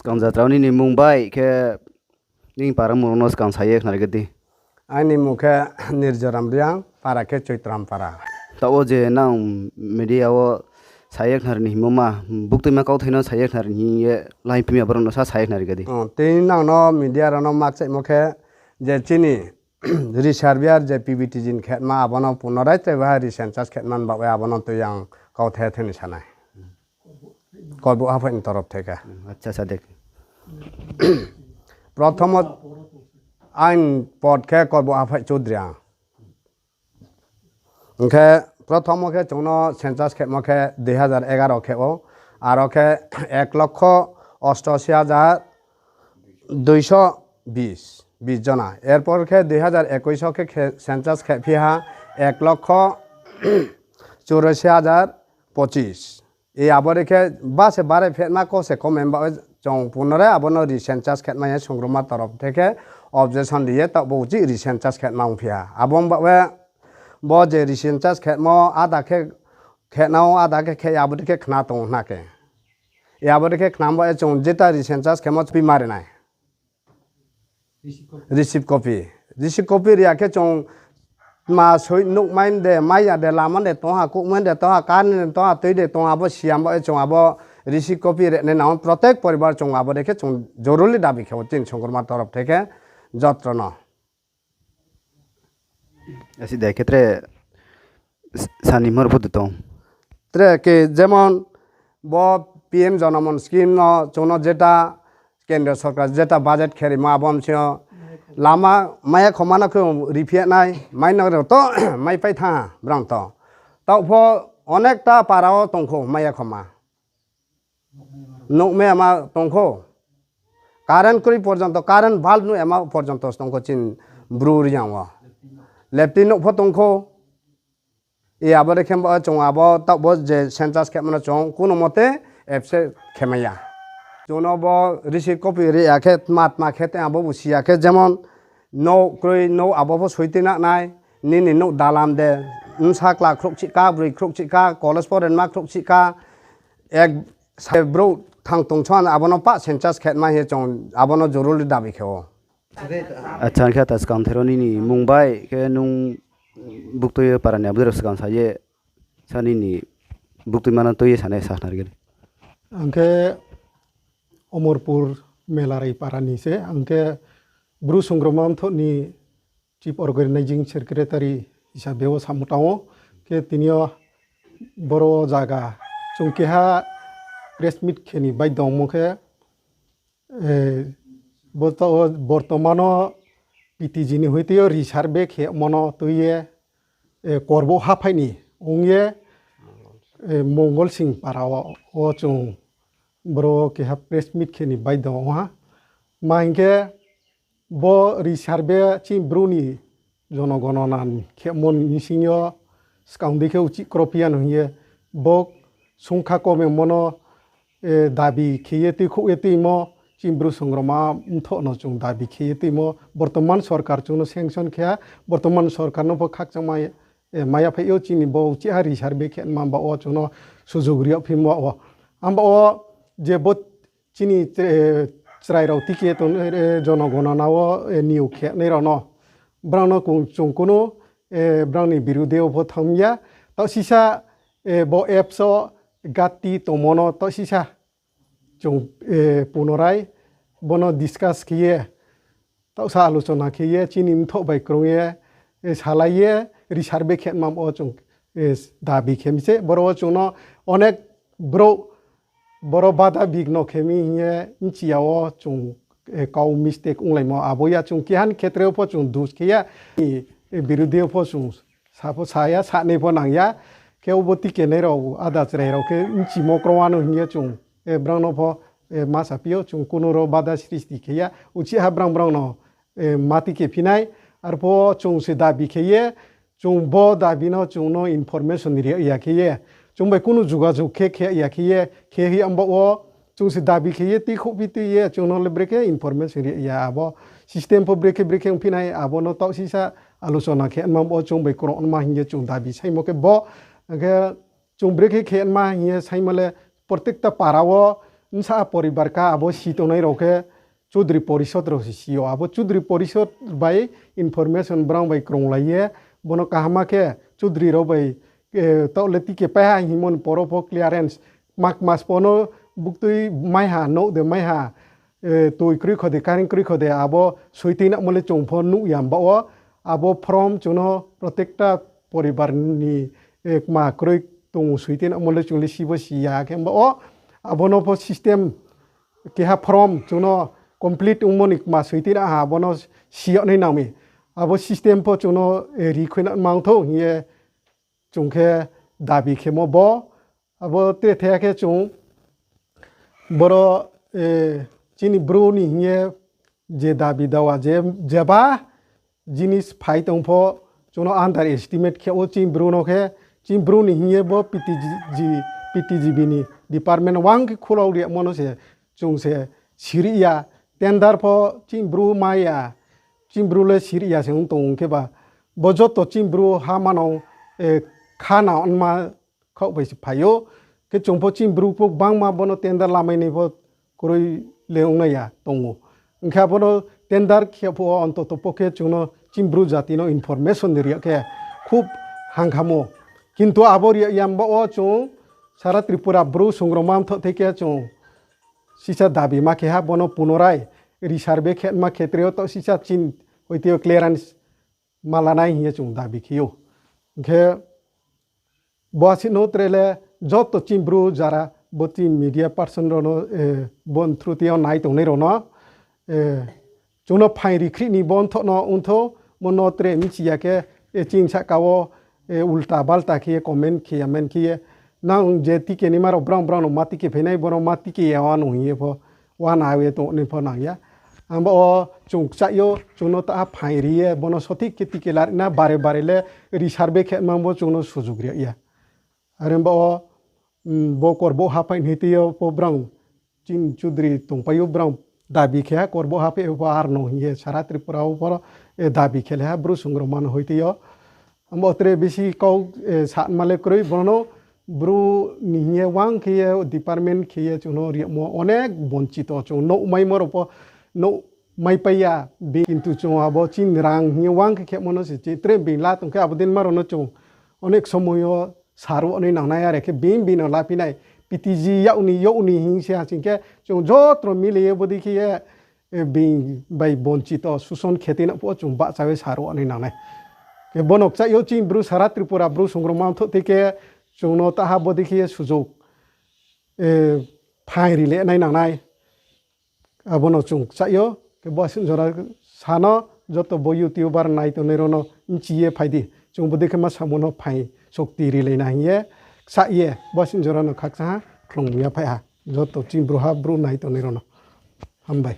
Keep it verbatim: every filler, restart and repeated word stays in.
Skang jatra nini mung bai khe nini para mung rao no skang sa ye khnari khe di. Aini mung khe Nirjoram Reang, para khe Choitram para. Taoh wo je nang media wo sa ye khnari ni hingmo ma, buktuima kauthai no sa ye khnari ni hing ye laiphi mi, aborao no sa sa ye khnari khe di. Tini nang no media rao no makchaihmo khe, je chini reservoir je P V T G ni khetma, abo no punorai tre baha recensus khetma ni baoh ye abo no tui ang kauthai thani sa nai. Korbouh haphaih ni torop thai khe. Prothomo aini pod khe Korbouh haphaih Choudri ang. Hing khe prothomo khe chung no census khemo khe dui hazar egaro khe ou, aro khe ek lokho ostashi hajar duiso bis, bis jona. Erpor khe dui hazar ekuish khe khe census khephi ha ek lokho churashi hajar pochis. Abo dei khe ba se barai phetma ko se kom em ba chung punorai abo no recensus khetma ye songruma torop thai khe objection ri ye taoh bo uchih recensus khetma ongphi ha. Abo ong ba we bo je recensus khetmo ada khe khetna o ada khe khe abo dei khe khna tong hna khe. Abo dei khe khna ba ye chung jeta recensus khemo tpima ri nai. Receipt copy. Receipt copy ri ya khe chung tma soi nuhmai de, mai ya de, lama de tong ha, kuhmai de tong ha, current de tong ha, tui de tong ha, abo siya ba ye chung abo receipt copy ri nai nang ou, protek poribar chung abo dei khe chung joruli dabi khe ou chini songruma torop thai khe jotro no. Asi dei khe tre sani hor phutu tong. Tre khe jemon bo P M Janaman scheme no chung no jeta kendriya sorkar jeta budget khe rimo abo msing yo lama maya khoma no khe riphi nai, mai no rao to mai pai thanng ha brang to. Taoh pho onekta para wo tongkhou maya khoma. Nuhmai ma tongkhou. Current kroi porjonto, current bulb nuh yama porjonto tongkhou chini Bru Reang wo. Lepti nouh pho tongkhou. Abo dei khe chung abo taoh bo je census khemo no chung kuno mote accept khe mai ya. Chung no bo receipt copy ri ya khe tma tma khe tei abo bo si ya khe jemon nouh kroi nouh abo pho soi tui na nai, nini nouh dalam de, bsa kla khrouhchih ka, broi khrouhchih ka, college porenma khrouhchih ka, ek se brouh thang tong so abo no pah census khetma hing ye chung abo no joruli dabi khe ou. Acha, hing khe ta skang thero nini mung bai khe nung buktui ye para ni abo dei rao skang sa ye sa nini buktuima no tui ye sanai sa khnari khe di. Ang khe Omorpur Melarai para ni se, ang khe Bru Songroma Mthoh ni Chief Organizing Secretary hisabe wo samung tang ou. Khe tini yo boro zaga chung keha press meet khe ni baidongmo khe, bo to bortoman no P T G ni hoite yo resurvey khemo no tui ye, Korbouh haphaih ni ong ye, Mongol Sing para wo, wo chung boro keha press meet khe ni baidong ong ha. Ma hing khe bo resurvey chini Bru ni jonogonona khemo ni bsing yo skang dei khe uchih krophi ya no hing ye bo sungkha komengmo no dabi khe ye tuikhouh ye tuimo, chini Bru Songroma Mthoh no chung dabi khe ye tuimo, bortoman sorkar chung no sanction khe ha, bortoman sorkar no pho khakchangma mai ya phaih ou chini bo uchih ha resurvey khe ma ba wo chung no sujug ri yagphimo wo. Abo wo je bo chini chrai rao tike tong, jonogonona wo niyog khe nai rao no, brang no chung kuno brang ni birudhe wo pho thanng ya, taoh sisa bo apps wo gati tongmo no taoh sisa chung punorai bo no discuss khe ye, taoh sa alochona khe ye chini mthoh bai krung ye, salai ye resurvey khe ma wo chung dabi khe mi se. Boro wo chung no onek brouh boro bada bigno khe mi hing ye bchi ya wo chung kau mistake onglaimo abo ya chung keha ni khetre wo pho chung dus khe ya, birudhe wo pho chung sa pho sa ya, sanai pho nang ya, khe obo tike nai rao ada chrai rao khe bchimo kroi ano hing ye chung brang no pho ma saphi ou, chung kuno ro bada sristi khe ya, uchih ha brang brang no ma tike phi nai, arpho chung se dabi khe ye, chung bo dabi no chung no information ri ya khe ye, chung bai kuno jugajug khe khe ya khe ye, khe hi amba wo chung se dabi khe ye tuikhouh phi tui ye chung no le brekhe information ri ya abo system pho brekhe brekhe ongphi nai abo no taoh sisa alochona khe ma bo chung bai kroi ma hing ye chung dabi saimo khe bo, khe chung brekhe khe ma hing ye saimo le, protekta para wo Bsa poribar kha abo si tongnai rao khe Chudri Porisod rao se si ou. Abo Chudri Porisod bai information brang bai krunglai ye, bono kaham khe Chudri rao bai, taoh le tike pai ha hingmo ni poro pho clearance. Kma kma sbo no buktui mai ha, nouh de mai ha, tui kroi kho de, current kroi kho de, abo soi tuinangmo le chung pho nuh ya himba wo. Abo form chung no protekta poribar ni kma kroi tong soi tuinangmo le chung le si bo si ya khe himba wo. Abo no pho system keha form chung no complete ongmo ni kma soi tuinang ha, abo no si yag nai nang mi. Abo system pho chung no ri khuinang mang thou hing ye chung khe dabi khemo bo. Abo tre the khe chung boro chini Bru ni hing ye je dabi dawa je, jeba jinis phai tong pho chung no underestimate khe ou chini Bru no khe, chini Bru ni hing ye bo P T G, P T G B ni department wang khe khulao ri yagmo no se chung se siri ya, tender pho chini Bru mai ya, chini Bru le siri ya se ong tong khe ba, bo joto chini Bru ha manang khana onma khaoh bai se phai ou. Khe chung pho chini Bru pho gbangma bono tender lamai nai pho kroi le ongnai ya tong ou. Hing khe abo no tender khe pho ontoto pho khe chung no chini Bru jati no information ri yag khe khub hangkhamo. Kintu abo ri yag ya himba wo chung sara Tripura Bru songrongma mthoh thei khe chung sisa dabi ma khe ha bono punorai ri survey khe ma khetre yo taoh sisa chini hoite yo clearance ma la nai hing ye chung dabi khe ou. Hing khe bo asuh no tre le joto chini Bru jara bo chini media person rao no, bo through ti yo nai tongnai rao no chung no phaing ri khrih ni bo mthoh no ongthou, bo no tre bchi ya khe, chini sahka wo ulta balta khe ye comment khe ya man khe ye, nang je tike naima rao brang brang no ma tike phainai, bo no ma tike ya wa no hing ye pho, wa na ye tongnai pho nang ya. Himba wo chung kchaih yo chung no taha phaing ri ye bo no sothik khe tike lari na bare bare le ri survey khe mang bo chung no sujug ri ya. Are himba wo bo Korbouh haphaih ni hoite yo pho brang chini Chudri tongpai ou brang dabi khe ha Korbouh haphaih yo pho ar no hing ye sara Tripura wo pho dabi khe le ha Bru songrongma no hoite yo. Himba wo tre bisi kau sanma le kroi, bo no Bru ni hing ye wang khe ye department khe ye chung no ri yagmo onek bonchito chung nouh maimo rao pho nouh maipai ya, kintu chung abo chini rang hing ye wang khe khemo no se tre being la tong khe abo dei ma rao no chung onek somoy yo saruh nai nang nai, are khe being being no laphi nai, P T G yag ni yag ni hing se ha sing khe chung joto mile ye bodei khe ye being bai bonchito suson khe tuinang phuh wo chung bahcha ye saruh nai nang nai. Khe bo no kchaih yo chini Bru sara Tripura Bru songrongma mthoh thei khe chung no taha bodei khe ye sujug phaing ri le nai nang nai. Abo no chung kchaih yo, khe bo asuh jora sa no joto bo YouTuber nai tongnai rao no bchi ye phai di. Chung bodei khe ma samo no phaing sokti rilai na hing ye, kchaih ye bo asuh jora no khakchang ha khlum ya phai ha. Joto chini Bru ha Bru nai tongnai rao no hambai.